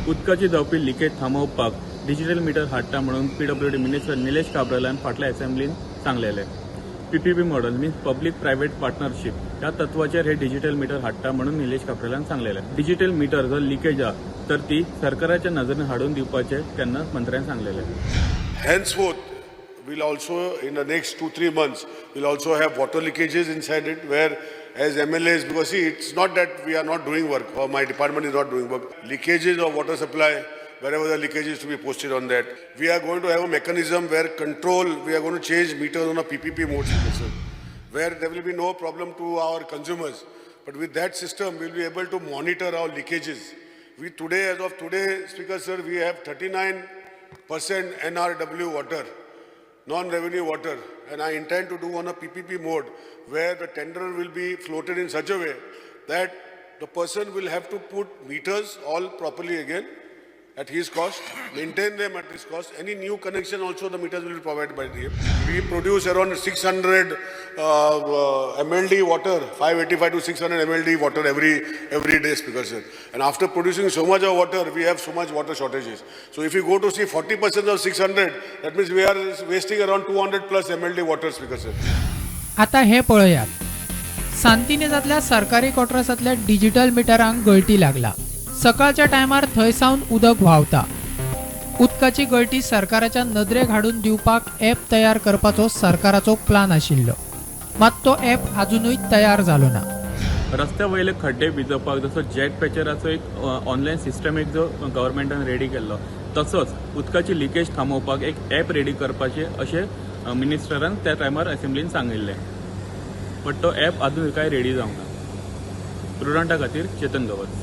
उदकाची जावपी लिकेज थांबोवपाक डिजिटल मिटर हाडटा म्हणून पीडब्ल्यूडी मिनिस्टर निलेश काब्रालान फाटल्या असेंब्लीन सांगलेले. PPP model means public private partnership ह्या तत्वाचेर हे डिजिटल मिटर हाडटा म्हणून निलेश काब्रालान सांगलेले. डिजिटल मिटर जर लिकेज आहा तर ती सरकाराच्या नजरेन हाडून दिवपाचे तेन्ना मंत्र्यान सांगलेले. Henceforth, we'll also, in the next 2, 3 months, we'll also have water leakages inside it where as MLAs, because see, it's not that we are not doing work or my department is not doing work. Leakages of water supply, wherever the leakage is to be posted on that. We are going to have a mechanism where control, we are going to change meters on a PPP mode, sir, where there will be no problem to our consumers. But with that system, we'll be able to monitor our leakages. We today, as of today, Speaker sir, we have 39% NRW water, non-revenue water, and I intend to do on a PPP mode where the tender will be floated in such a way that the person will have to put meters all properly again at his cost, maintain them at his cost. Any new connection also, the meters will be provided by him. We produce around 600 MLD water, 585 to 600 MLD water every day, Speaker sir. And after producing so much of water, we have so much water shortages. So if you go to see 40% of 600, that means we are wasting around 200 plus MLD water, Speaker sir. आता हे पळयात, सांतिनेजांतल्या सरकारी क्वॉर्टर्सांतल्या digital मिटरांक गळटी लागला. सकाळच्या टायमार थंय सावन उदक व्हांवता. उदकाची गळटी सरकाराच्या नदरेक हाडून दिवपाक ॲप तयार करपाचो सरकाराचो प्लान आशिल्लो, मात तो ॲप अजुनूय तयार जालो ना. रस्त्या वयले खड्डे विजोवपाक जसो जॅक पॅचराचो एक ऑनलायन सिस्टम एक जो गव्हर्मेंटान रेडी केल्लो, तसोच उदकाची लिकेज थांबोवपाक एक ॲप रेडी करपाचें अशें मिनिस्टरान त्या टायमार असेंब्लीन सांगिल्लें, बट तो ॲप अजून काय रेडी जावंक ना. प्रुडंटा खातीर चेतन गवस.